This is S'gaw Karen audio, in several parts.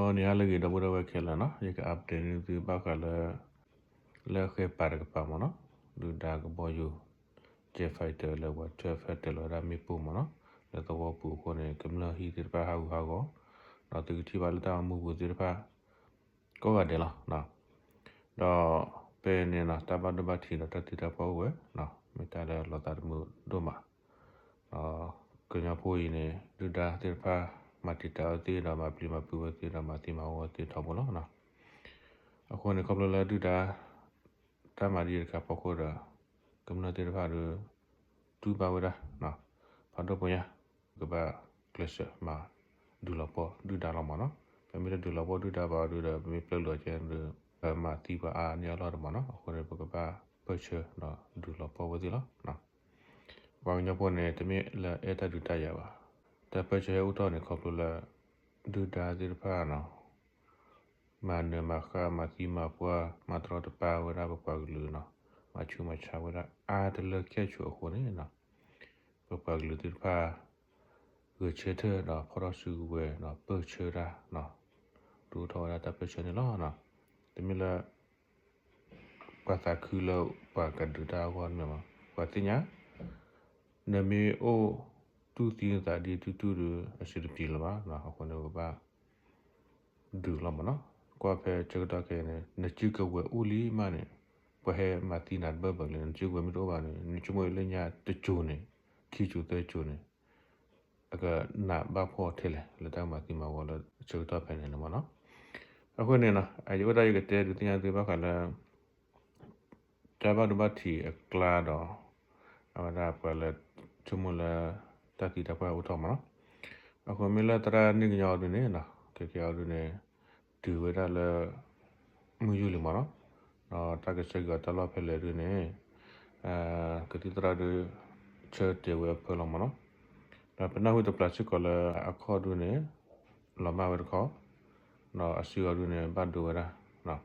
အီၤန့ၣ် ဟါလၢအဂ့ၤ ဒီပုၢ်ဝဲၢ်ခဲလၢာ်နီၤ, ယက update န့ၢ်သုဘၣ်ဃးလၢ လၢဃဲပၤတကပၤမ့ၢ်နီၤ, ဒုၣ်ဒါကဘီယူၤ Jet Fighter လၢ Y twelve ဟဲတၢၤလီၤဝဲဒၣ်မ့ၣ်ပိၢ်မ့ၢ်နီၤ, လၢသဝီပူၤအဃိန့ၣ် ကမျၢၢ်ဟံၣ်သ့ၣ်တဖၣ်ဟးဂူာ်ဟးဂီၤ, ဒီးသုကထံၣ်ဘၣ်လၢတၢ်ဂီၤမူပူၤသ့ၣ်တဖၣ် ကိးဂၤဒဲးလီၤ. ဒီးဖဲန့ၣ်နီၤ တၢ်ဘၣ်ဒိဘၣ်ထံးဒီးတၢ်သံတၢ်ပှၢ်အိၣ်ဝဲ, မ့ၢ်တၢ်လၢလီၤသးတမုာ်ဒိၣ်မး, ဒီးကညီဖိအံၤန့ၣ် ဒုၣ်ဒါသ့ၣ်တဖၣ် မၤတံာ်တာ်ဝဲသ့ၣ်ဒီး မၤပျံၤမၤဖုးဝဲသ့ၣ်ဒီး မၤသံမၤဝီဝဲသ့ၣ်ထီဘိလီၤ. အဃိန့ၣ် ခီဖျိလၢဒုၣ်ဒါ တၢ်မၤဒ်အံၤတခါအဖီခိၣ်ဒီး ကမျၢၢ်သ့ၣ်တဖၣ်ဒီး တူၢ်ဘၣ်ဝဲဒၣ် ဖးဒိၣ်ပညါ, ပကဘၣ်ကျဲးစၢးမၤဒုးလီၤပှီၢ်ဒုၣ်ဒါလီၤမ့ၢ်နီၤ. ပမ့ၢ်တဒုးလီၤပှီၢ်ဒုၣ်ဒါဘၣ်ဒီး ပမ့ၢ်ပျဲၢ်လိာ်ကဲဒီး ပမၤသံပှၤအါန့ၢ်အလီၢ်တမ့ၢ်နီၤ. အဃိန့ၣ် ပကဘၣ်ပၢၢ်ဆၢဒီးဒုးလီၤပှီၢ်ဝဲသ့ၣ်လီၤ. ပှၤကညီဖိန့ၣ် တမ့ၢ်လၢအဲၣ်တၢ်ဒုးတၢ်ယၤဘၣ်. တၢ်ပၢၢ်ဆၢဟဲအိၣ်ထီၣ်န့ၣ် ခီဖျိလၢ ဒုၣ်ဒါသ့ၣ်တဖၣ်နီၤ မၤနၢၤမၤဃၣ် မၤသံမၤပှၢ် မၤတရီတပါဝဲဒၣ်ပပှၤကလုာ်နီၤ, မၤဆူးမၤဆါဝဲဒၣ်အါတလၢခဲၣ်ဆိးအဃိန့ၣ်နီၤ, ပပှၤကလုာ်သ့ၣ်တဖၣ် ဂဲၤဆၢထၢၣ်ဒီးဖီၣ်ထီၣ်စုကဝဲၤဒီးပၢၢ်ဆၢတၢ်နီၤ, ဒုးအိၣ်ထီၣ်ဝဲဒၣ်တၢ်ပၢၢ်ဆၢန့ၣ်လီၤ. တမ့ၢ်လၢ ပှၤသးခုလၢပှၤကဒုးတၢ်အဂီၢ်တမ့ၢ်ဘၣ်, ပှၤသ့ၣ်ညါ နမ့ၢ်အိၣ်တူၢ်သံနသးဒ်တူၢ်တူၢ်ဒီး အဆင်တပြေလၢၤဘၣ်, အဃိန့ၣ်ပကဘၣ် ဒုးလီၤမ့ၢ်နီၤ. ကွၢ်ဖဲဆၢကတီၢ်ခဲအံၤန့ၣ် နစုကဝဲၤအိၣ်လံမးန့ၣ် ပှၤဟဲမၤသံနၤတဘၢဘၢကလဲၣ်, နစုကဝဲၤမ့ၢ်တအိၣ်ဘၣ်န့ၣ် နဆိကမိၣ်လၢညါတစိၤန့ၣ် ခံစိၤသၢစိၤန့ၣ် အကနၣ်ဘၣ်ဖှီၣ်ထဲလဲၣ် လၢတၢ်ကမၤသံမၤဝီလၢဆၢကတီၢ်ဖဲန့ၣ်န့ၣ်မ့ၢ်နီၤ. အဃိန့ၣ်နီၤ အအိၣ်ဒၣ်ယကတဲဒုးသ့ၣ်ညါသုဘၣ်ဃးလၢ တၢ်ဘၣ်ဒိဘၣ်ထံးအကျါဒီး အဝဲဒၣ်ပှၤလၢ ဆိကမိၣ်လၢ တၢ်သံတၢ်ပှၢ်အိၣ်ထီၣ်မ့ၢ်နီၤ. အဃိမ့ၢ်လၢသရၣ်နံၣ်ကညီအီၤဒုန့ၣ် ခဲကဲအီၤဒုန့ၣ် တုၤဝဲဒၣ်လၢ မုၢ်ယူၢ်လံမ့ၢ်နီၤ, ဒီးတၢ်ကဆၢက့ၤအီၤတၢ်လီၢ်ဖဲလဲၣ်ဒုန့ၣ် ကသံၣ်သရၣ်ဒု ဆၢတဲာ်ဝဲအဖၢလီၤမ့ၢ်နီၤ. ဒီးပနၢ်ဟူတပျၢ်စ့ၢ်ကီးလၢအခီၣ်ဒုန့ၣ် လီၤမၢ်ဝဲတခီ ဒီးအစုအီၤဒုန့ၣ် ဘၣ်ဒိဝဲဒၣ်. သနာ်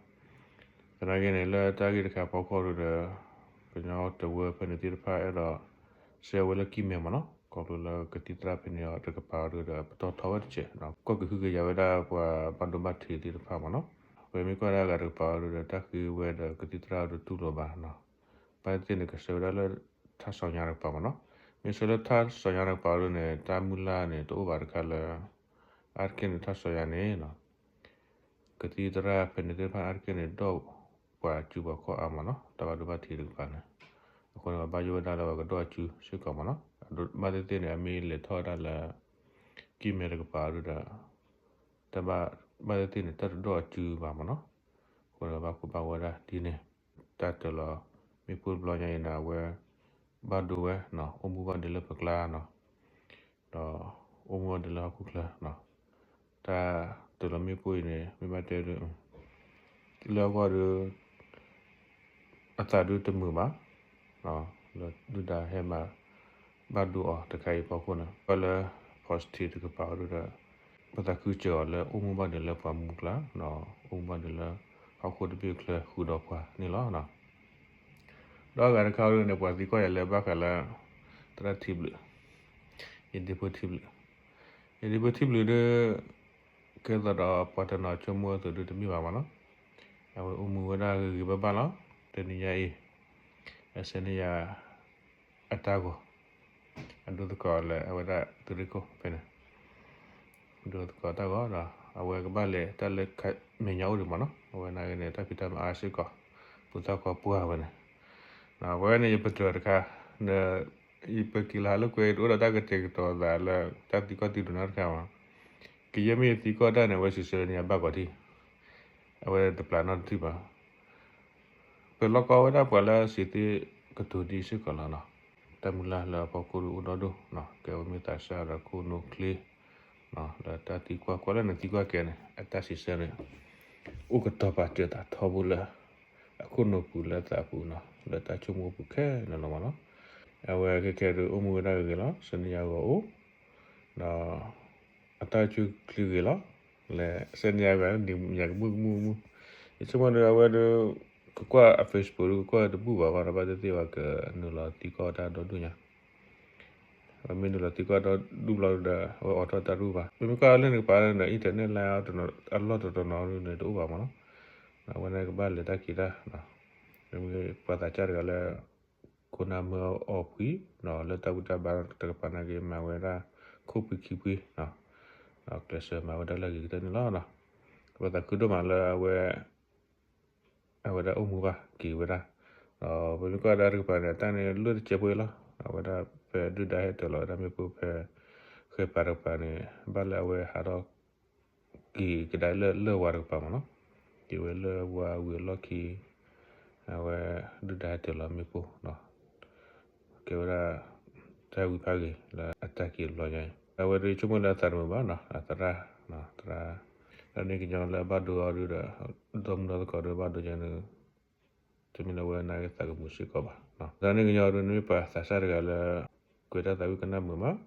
က့န့ၣ် လၢတၢ်ဂ့ၢ်တခါအဖီခိၣ်ဒုဒီး ကညီတဝၢဖဲန့ၣ်သ့ၣ်တဖၣ်အဲၣ်ဒိး စဲဝဲလၢကံၢ်မဲမ့ၢ်နီၤ, ခီဖျိလၢကသံၣ်သရၣ်ဖဲန့ၣ်အီၤတကပၤအီၤဒုဒီး ပတီၢ်ထီဝဲတစဲး, ကွၢ်ကဟုကယာ်ဝဲဒၣ်ပှၤဘၣ်ဒိဘၣ်ထံးသ့ၣ်တဖၣ်မ့ၢ်နီၤ. ပမ့ၢ်ကွၢ်ဒၣ်အဂၤတကပၤအီၤဒုဒီး တၢ်ဃ့ဝဲဒီးကသံၣ်သရၣ်အီၤဒုတူၢ်လိာ်ဘၣ်နီၤ. ဘၣ်သ့ၣ်သ့ၣ်န့ၣ် ကဆှၢဝဲဒၣ်လၢ ထါစီၤညါတကပၤမ့ၢ်နီၤ. မ့ၢ်ဆှၢလၢထါစီၤညါတကပၤအီၤဒုန့ၣ် တၢ်မုၢ်လၢ်န့ၣ် တအိၣ်ဘၣ်တခါလၢ အါတက့ၢ်န့ၣ် ထါစီၤညါန့ၣ် ကသံၣ်သရၣ်ဖဲန့ၣ်သ့ၣ်တဖၣ်အါတက့ၢ်န့ၣ် ဒီၣ်ပှၤစုပှၤခီၣ်အါမ့ၢ်နီၤ, တၢ်ဘၣ်ဒိဘၣ်ထံးတကပၤန့ၣ်. အဃိန့ၣ် ပဘၣ်ယိၣ်ဝဲဒၣ်လၢပှၤကဒီၣ်အစုစ့ၢ်ကီးမ့ၢ်နီၤ. ဘၣ်သ့ၣ်သ့ၣ်န့ၣ် အမ့ၢ်လဲၤထီၣ်ဝဲဒၣ်လၢ ကံၢ်မဲတကပၤဒုဒီး တၢ်ဘၣ် ဘၣ်သ့ၣ်သ့ၣ်န့ၣ် တၢ်တဒီၣ်အစုဘၣ်မ့ၢ်နီၤ. အဃိန့ၣ် ပဘၣ်ကိၢ်ဘၣ်ဂီၤဝဲဒၣ်ဒ်န့ၣ်. တၢ်တၢၤလီၤမ့ၣ်ပိၢ်တဘျီညါအံၤန့ၣ် အဝဲ ဘၣ်ဒိဝဲနီၤ, အိၣ်မူဘၣ်ဒဲးလၢပကျါနီၤ, ဒီးအိၣ်မူဘၣ်ဒဲးလၢဟီၣ်ခိၣ်ချၢနီၤ. တၢ်တၢၤလီၤမ့ၣ်ပိၢ်အံၤန့ၣ် မ့ၢ်ဘၣ်တဲဒုး လၢအဂီၢ်ဒီး အသးဒုးတမုာ်ဘၣ်, လၢဒုၣ်ဒါဟဲမၤဘၣ်ဒိအီၤတခါအံၤအဖီခိၣ်န့ၣ် ပှၤလၢ positive တကပၤအီၤဒုဒီး ပသးခုစၢၤအီၤလၢအိၣ်မူဘၣ်ဒဲးလၢပှၤမူကျါ, အိၣ်မူဘၣ်ဒဲးလၢဟီၣ်ခိၣ်တဘ့ၣ်အချၢဃုာ်ဒီးပှၤန့ၣ်လီၤ. ဒီးအဂၤတခါအီၤဒုန့ၣ် ပှၤသံကွၢ်ယၤလၢဘၣ်ဃးလၢ သရၣ်ထံဘျုး, ယဒ့ဖိထံဘျုး, ယဒ့ဖိထံဘျုးဒု ကဲသိးဒီးပှၤတနီၤဆိကမိၣ်အသိးဒုတမ့ၢ်ဘၣ်မ့ၢ်နီၤ. အဝဲအိၣ်မူဝဲဒၣ်ဂ့ၤဂ့ၤဘၣ်ဘၣ်လီၤ. တနံၤညါအံၤ အဆၢန့ၢ်ယၤ အတၢ်ဂီၤ, အဒိသကိးလၢအဝဲဒၣ်သုးရ့ၣ်ခိၣ်ဖဲန့ၣ် ဒိသကိးတၢ်ဂီၤဒီး အဝဲကဘၣ်လဲၤတၢ်လၢမဲာ်ညါအိၣ်ဒံးမ့ၢ်နီၤ. အဝဲနာ်က့န့ၣ် တၢ်ဖံးတၢ်မၤအါစ့ၢ်ကီး ပူၤသၣ်ခီပှၢ်ဝဲန့ၣ်. အဝဲန့ၣ် ယပတြၢၤတခါ ယပက့ၤလၢဟးလိာ်ကွဲတအိၣ်ဒီးတၢ်ကတဲာ်ကတီၤသးလၢ တၢ်သံကွၢ်သံဒိးနီတခါမ့ၢ် ကယဲၢ်မ့ၢ်ယသံကွၢ်တၢ်န့ၣ် အဝဲစံးဆၢန့ၢ်ယၤဘၣ်ကီးထံၣ်, အဝဲတပျၢ်နီတထံၣ်ဘၣ်. ပလီၢ်ကီဝဲဒၣ်ပှၤလၢစံးသ့ကတိၤဒ်စ့ၢ်ကီးလီၤနီၤ. တၢ်မုၢ်လၢ်လၢအဖီခိၣ်ဒုအိၣ်ဒီဒူၣ်နီၤ, ကဲဝဲမ့ၢ်သးစၢ်ဒီးခိၣ်နူာ်ချ့ လၢတၢ်သံကွၢ်ကွၢ်လၢနသံကွၢ်ကဲန့ၣ် အတၢ်စံးဆၢန့ၣ် အိၣ်ကတီၤပာ်စၢၤသးထီဘိလၢ အခိၣ်နူာ်ပူၤလၢသးပူၤနီၤ, လၢတၢ်ဆိကမိၣ်ပူၤခဲလၢာ်လီၤမ့ၢ်နီၤ. အဝဲခဲခဲဒုအိၣ်မူဝဲဒၣ်ဂ့ၤဂ့ၤလီၤ, စၢန့ၢ်ယၤဂီၤအိၣ် ဒီး အတၢ်အိၣ်ဆူၣ်အိၣ်ချ့ဂ့ၤလီၤ. လဲၤစၢန့ၢ်ယၤဂီၤန့ၣ် မ့ၢ်ကမုၢ်ကမုၢ်ကမုၢ်, ယဆိကမိၣ်ဒီးအဝဲဒု ကကွၢ်အ Facebook ဒု ကကွၢ်တဘူၣ်ဘၣ်ဘၣ်ဒီး ဘၣ်သ့ၣ်သ့ၣ်ဝဲကနုာ်လီၤသံကွၢ်တၢ်ဒီဒူၣ်ညါ အမ့ၢ်နုာ်လီၤသံကွၢ်ဒီဒူၣ်ဘျီဒီး အဝဲအိးထီၣ်တၢ်ရူၣ်ဘၣ်. ပမ့ၢ်ကွၢ်လၢန့ၣ်တကပၤလၢ internet line အလီၢ်တနီၤနီၤန့ၣ် တအိၣ်ဘၣ်မးနီၤ. အဝဲန့ၣ်ကဘၣ်လဲၤတၢ်က့ၤတၢ်, ပမ့ၢ်ပှၤသးစၢ်တဂၤလၢ ခိၣ်နၢ်မၢအီၣ်ပှံၤ, လၢတၢ်ဘူၣ်တၢ်ဘါတကပၤနာ်က့ မၤဝဲဒၣ်ခိၣ်ပှံၤခံပှံၤ, ကျဲးစၢးမၤဝဲဒၣ်လၢအဂ့ၤကတၢၢ်န့ၣ်လီၤ. ပသးခုဒိၣ်မးလၢအဝဲ အဝဲဒၣ်အိၣ်မူဘၣ်က့ၤဝဲဒၣ်, ဒီးပမ့ၢ်ကွၢ်ဒၣ်တကပၤန့ၣ် အတၢ်န့ၣ်လိၣ်တစဲးဖိအံၤလီၤ. အဝဲဒၣ်ဖဲဒုၣ်ဒါဟဲတၢၤလီၤဝဲဒၣ်မ့ၣ်ပိၢ်ဖဲ ဃဲပၤတကပၤန့ၣ် ဘၣ်လၢအဝဲဟးထီၣ်က့ၤကဒါလၢလၢၢ်ဝါတကပၤမးနီၤ, က့ၤဝဲလၢဝါဝံၤအလီၢ်ခံ အဝဲဒုၣ်ဒါဟဲတၢၤလီၤမ့ၣ်ပိၢ် ကဲဝဲဒၣ် တၢ်ဝံၤဖးဂ့ၤလၢအတၢ်က့ၤတဘျီညါအံၤ, အဝဲဒၣ်ဆိကမိၣ်လၢအသးတမုာ်ဘၣ်နီၤ, အသရၣ်, သရၣ်, တၢ်န့ၣ်ကညီလၢအဘၣ်ဒိအီၤဒုဒီး ဒီမုၢ်ဒီသကိးဒီးဘၣ်ဒိညါန့ၣ် တမ့ၢ်လၢအဝဲနာ်က့သးကမုာ်စ့ၢ်ကီးဘၣ်. တၢ်န့ၣ်ကညီဒုန့ၣ်မ့ၢ်ပှၤသးစၢ်တဂၤလၢ ကွဲးတၢ်သးဝံၣ်ကနၣ်မုာ်မး,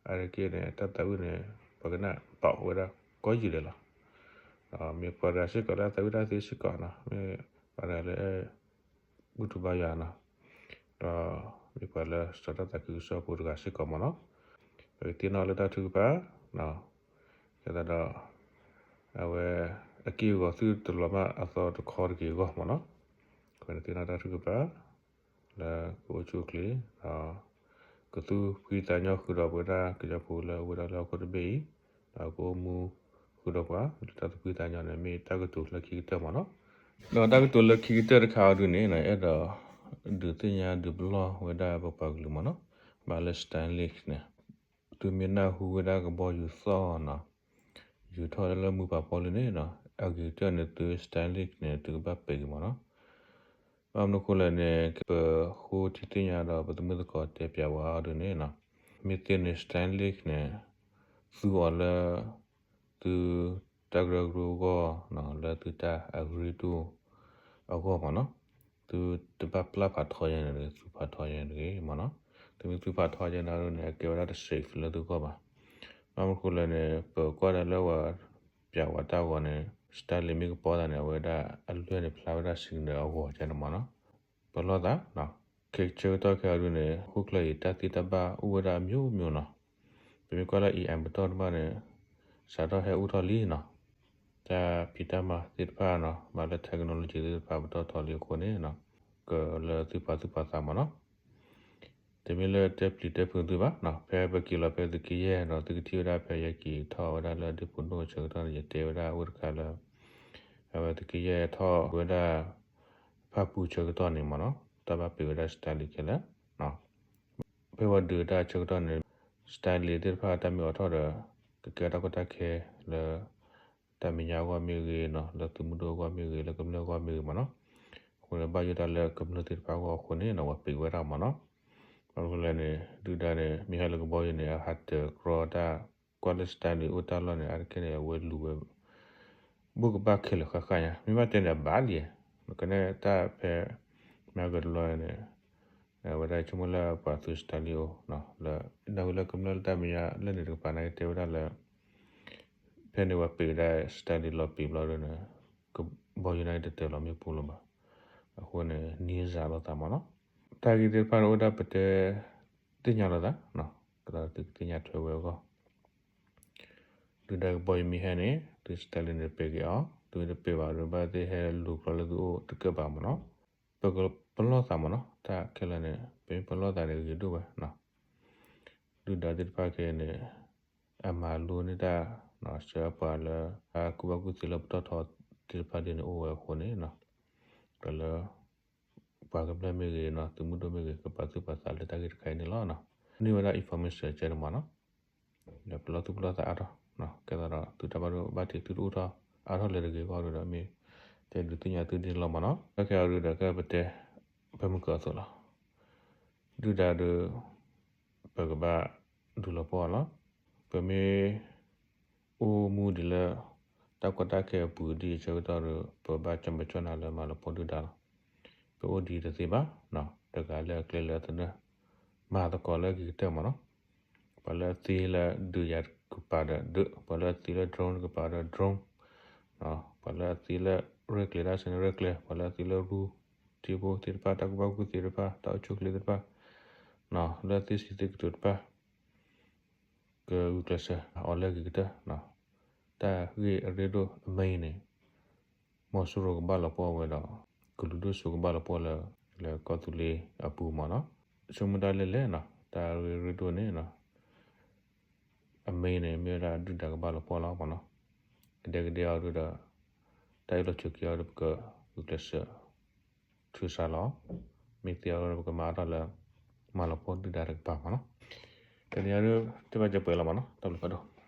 အါတက့ၢ်န့ၣ် တၢ်သးဝံၣ်န့ၣ် ပှၤကနၣ်ပာ်ဝဲဒၣ်ကိးယံာ်ဒဲးလီၤ. ဒီးမ့ၢ်ပှၤတဂၤစ့ၢ်ကီးလၢအသးဝံၣ်တၢ်သ့စ့ၢ်ကီးနီၤ, မ့ၢ်ပှၤတဂၤလၢ ဘူၣ်ထီၣ်ဘါယွၤနီၤ, ဒီးမ့ၢ်ပှၤလၢစီၤတၢ်သးခုကစီၣ်ဖိတဂၤစ့ၢ်ကီးမးနီၤ, ပကသ့ၣ်နီၣ်လၢတၢ်ထုကဖၣ်, ကဲသးဒီး အဝဲ အက့ၢ်အဂီၤသုတလီၤမၢ်အသီတခီတက့ၤအဂီၢ်မးနီၤ, အဝဲန့ၣ်သ့ၣ်နီၣ်တၢ်ထုကဖၣ် လၢကအိၣ်ဆူၣ်အိၣ်ချ့, ဒီး ကသူၣ်ဖှံသးညီဃုာ်ဒီးပဝဲဒၣ်ကညီဖိလၢအအိၣ်ဝဲဒၣ်လၢဟီၣ်ခိၣ်တဘ့ၣ်အံၤ, ဒီးကအိၣ်မူဃုာ်ဒီးပှၤလၢတၢ်သူၣ်ဖှံသးညီန့ၣ် မ့ၢ်တၢ်ကတိၤလၢခံကတၢၢ်မးနီၤ. ဒီးတၢ်ကတိၤလၢခံကတၢၢ်တခါအံၤဒုန့ၣ် အဲၣ်ဒိး ဒုးသ့ၣ်ညါဒုးပလီၢ်ဝဲဒၣ်ပပှၤကလုာ်မးနီၤ, ဘၣ်လၢ Starlink န့ၣ် သုမ့ၢ်နၢ်ဟူဝဲဒၣ်ကဘီယူၤသီၣ်နီၤ, ယူၤထီၣ်လၢမူပာ်ဖီလံန့ၣ်နီၤ, အဂ့ၤကတၢၢ်န့ၣ် သု Starlink န့ၣ် သုကဘၣ်ပဲာ်က့ၤမးနီၤ. ဘၣ်မနုၤအဃိလဲၣ်န့ၣ် ပဃိထံသ့ၣ်ညါဒီးပသမုၣ်သကိးတဲပၠးဝဲအီၤဒုန့ၣ်နီၤ, မ့ၢ်သ့န့ၣ် Starlink န့ၣ် သူအီၤလၢ သုတၢ်ကရၢကရိအဂီၢ်, လၢသုတၢ်အရ့ဒိၣ်အဂီၢ်မးနီၤ, သုတဘၣ်ပျၢ်ဖးထီယဲန့ၣ်တဂ့ၤ, သူဖးထီယဲန့ၣ်တဂ့ၤမးနီၤ. သုမ့ၢ်သူဖးထီယဲန့ၣ်ဒုန့ၣ် အကဲဝဲဒၣ်တ safe လၢသုဂီၢ်ဘၣ်. ဘၣ်မနုၤအဃိလဲၣ်န့ၣ် ပကွၢ်ဒၣ်လၢပှၤပၠးဝဲတၢ်ဂီၤန့ၣ် Starlink မ့ၢ်ကပီၤသးန့ၣ် အဝဲဒၣ်အလွဲၢ်န့ၣ်ဖျါဝဲဒၣ် signal အဂီၤကဲန့ၣ်မးနီၤ. ပလီၢ်သး ခဲဆၢကတီၢ်ခဲအံၤဒုန့ၣ် ဟီၣ်ခိၣ်ချၢအံၤ တၢ်သ့တၢ်ဘၣ်အိၣ်ဝဲဒၣ်အမျိုးမျိုးနီၤ. ပမ့ၢ်ကွၢ်လၢ AI ပတီၢ်တဘၣ်န့ၣ် စးထီၣ်ဟဲအိၣ်ထီၣ်လံနီၤ. တၢ်ဖံးတၢ်မၤသ့ၣ်တဖၣ်နီၤ, ဘၣ်လၢ technology သ့ၣ်တဖၣ်ပတီၢ်ထီၣ်လံအဃိန့ၣ် ကလၢသုပာ်သူၣ်ပာ်သးမးနီၤ. တမ့ၢ်လၢတဲပျံၤတဲဖုးသုဘၣ်နီၤ, ဖဲပက့ၤလီၤဖဲသုးက့ယဲၢ်ဒီး သုကထံၣ်ဝဲဒၣ်ဖဲယက့ၤထီၣ်ဝဲဒၣ်လၢဒ့ၣ်ဖိနိၣ်ဆၢကတီၢ်န့ၣ် ယတဲဝဲဒၣ်အိၣ်တခါလၢ အဝဲသုးက့ယဲၢ်ထီၣ်ဝဲဒၣ် ဖၣ်ပူၤဆၢကတီၢ်န့ၣ်မးနီၤ, တၢ်ဘၣ်ပ့ၤဝဲဒၣ် Starlink ခဲလၢာ် ဖဲပှၤဒုးတၢ်ဆၢကတီၢ်န့ၣ် Starlink သ့ၣ်တဖၣ်တၢ်မ့ၢ်အိးထီၣ်ဒီး ကကဲတၢ်ကီတၢ်ခဲလၢ တၢ်မဲာ်ညါအဂီၢ်မ့ၢ်ဂ့ၤနီၤ, လၢသုးမုၢ်ဒိၣ်အဂီၢ်မ့ၢ်ဂ့ၤ, လၢကမျၢၢ်အဂီၢ်မ့ၢ်ဂ့ၤမးနီၤ. အဃိန့ၣ်ဘၣ်ယိၣ်တၢ်လၢကမျၢၢ်သ့ၣ်တဖၣ်အဂီၢ်အဃိန့ၣ်နီၤ, ပှၤပ့ၤဝဲဒၣ်မးနီၤ. ဘၣ်မနုၤလဲၣ်န့ၣ် ဒုၣ်ဒါန့ၣ် မ့ၢ်ဟဲလၢကဘီယူၤန့ၣ် အဟးတၢၤကြီတၢ် ကွၢ်လၢ Starlink အိၣ်တၢ်လီၢ်န့ၣ် အါတက့ၢ်န့ၣ် အဝဲလူၤဝဲ ဘိၣ်ကဘၣ်ခဲလၢာ်ဃၣ်ဃၣ်ညါ, မ့ၢ်ဘၣ်တဲန့ၣ် အဘၣ်လံ, ကနဲတၢ်ဖဲ မ့ၢ်ကတဘျီန့ၣ် အဝဲဒၣ်ဆိကမိၣ်လၢပှၤသူ Starlink အိၣ် လၢ နၢ်ဟူလၢကမျၢၢ်လၢတၢ်မဲာ်ညါလၢန့ၣ်တကပၤန့ၣ် ကတဲဝဲဒၣ်လၢ ဖဲန့ၣ်ပှၤပ့ၤဝဲဒၣ် Starlink လီၤပံာ်ဘျီဒုန့ၣ် ကဘီယူၤန့ၣ်တတၢၤလီၤမ့ၣ်ပိၢ်လၢၤဘၣ်. အဃိန့ၣ် နံၤစှၤလိာ်သးမးနီၤ. တၢ်ဂ့ၢ်သ့ၣ်တဖၣ်န့ၣ်အိၣ်ဒၣ်ပတဲသ့ၣ်ညါလိာ်သး, ကဒီးသုကသ့ၣ်ညါထွဲဝဲအဂီၢ် ဒုၣ်ဒါကဘီယူၤမ့ၢ်ဟဲန့ၣ် သု Starlink န့ၣ်ပ့ၤက့ၤအီၤ, သုမ့ၢ်တပ့ၤဘၣ်ဒီး ဘၣ်သ့ၣ်ဟဲလူၤကျီလၢသုအိၣ်တကၢၢ်ဘၣ်မးနီၤ. ပကပလီၢ်သးမးနီၤ, တၢ်ခဲလၢာ်န့ၣ် ပမ့ၢ်ပလီၢ်သးန့ၣ်ဂ့ၤဒိၣ်ဝဲနီၤ. ဒုၣ်ဒါသ့ၣ်တဖၣ်ခဲအံၤန့ၣ် အမၤလိန့ၢ်တၢ် စၢအပှၤလၢ အကူၣ်ဘၣ်ကူၣ်သ့လၢပတီၢ်ထီသ့ၣ်တဖၣ်ဒ်န့ၣ်အိၣ်ဝဲအဃိန့ၣ် ဒီးလၢ ပှၤကမျၢၢ်မ့ၢ်ဂ့ၤနီၤ, သုးမုၢ်ဒိၣ်မ့ၢ်ဂ့ၤ ကပာ်သူၣ်ပာ်သးလၢတၢ်ဂ့ၢ်တခါအံၤန့ၣ်လီၤ. န့ၢ်ဝဲဒၣ် information ကဲန့ၣ်မးနီၤ. ဒီးပလီၢ်သူၣ်ပလီၢ်သးအါထီၣ်, ကဲသးဒီးသုတၢ်ဘၣ်ဒိဘၣ်ထံးသုတအိၣ်ထီၣ်အါထီၣ်လၢၤတဂ့ၤအဂီၢ်ဒီး မ့ၢ်တဲဒုးသ့ၣ်ညါသုဒ်န့ၣ်လီၤမးနီၤ. တၢ်ခဲအံၤဒုးဒီးကဲပတဲ ဖဲမုၢ်ကီၢ်အသိးလီၤ. ဒုၣ်ဒါဒီး ပကဘၣ်ဒုးလီၤပှီၢ်လီၤ. ပမ့ၢ် အိၣ်မူဒ်လၢ တၢ်ကီတၢ်ခဲအပူၤဒ်အံၤဆၢကတီၢ်ဒီး ပဘၣ်ကၠီၣ်မဲာ်ကၠီၣ်နါလၢမၤလီၤပှီၢ်ဒုၣ်ဒါလီၤ. ပအိၣ်ဒ်တသ့ဘၣ်, တဂၤလၢအကျဲလၢအသနၢၣ် မၤသကိးလၢအဂ့ၤကတၢၢ်မးနီၤ. ပှၤလၢအသ့လၢဒုးယၤတကပၤဒီးဒုး, ပှၤလၢအသ့လၢ drone တကပၤဒီး drone, ပှၤလၢအသ့လၢရဲၣ်ကျဲၤတၢ်ဆၢန့ၣ်ရဲၣ်ကျဲၤ, ပှၤလၢအသ့လၢရူထံဖိသ့ၣ်တဖၣ်, တၢ်ကူၣ်ဘၣ်ကူၣ်သ့သ့ၣ်တဖၣ်, တၢ်အိၣ်ဆူၣ်အိၣ်ချ့သ့ၣ်တဖၣ်, လၢအသ့စံးသ့ကတိၤတဖၣ်, ကဂုာ်ကျဲးစၢးအီၤလၢအဂ့ၤကတၢၢ်နီၤ. တၢ်ဂ့ၢ်အရ့ဒိၣ်အမဲအံၤန့ၣ် မီၤစိရိၤကဘၣ်လီၤပှီၢ်ဝဲဒီး ကလုာ်ဒိၣ်စိကဘၣ်လီၤပှီၢ်လၢ လၢကီၢ်သူလ့ၤအပူၤမ့ၢ်နီၤ. ဆိကမိၣ်တၢ်လဲၣ်လဲၣ်နီၤ တၢ်ဂ့ၢ်အရ့ဒိၣ်န့ၣ်နီၤ အမဲန့ၣ် မ့ၢ်ဝဲဒၣ်ဒုၣ်ဒါကဘၣ်လီၤပှီၢ်လီၤမ့ၢ်နီၤ. ကဒဲကဒဲအီၤဒုဒီး တၢ်အ့ၣ်လိာ်ဆိးက့အီၤဒု ပကဂုာ်ကျဲးစၢး ထုးစးလီၤ. မ့ၢ်သ့အီၤဒု ပကမၤအါထီၣ်လၢ မၤလီၤပှီၢ်ဒုၣ်ဒါတကပၤမ့ၢ်နီၤ. တနံၤအံၤဒု တဘၣ်ကပှဲၤလီၤမ့ၢ်နီၤ တၢ်ဘျုးဖးဒိၣ်.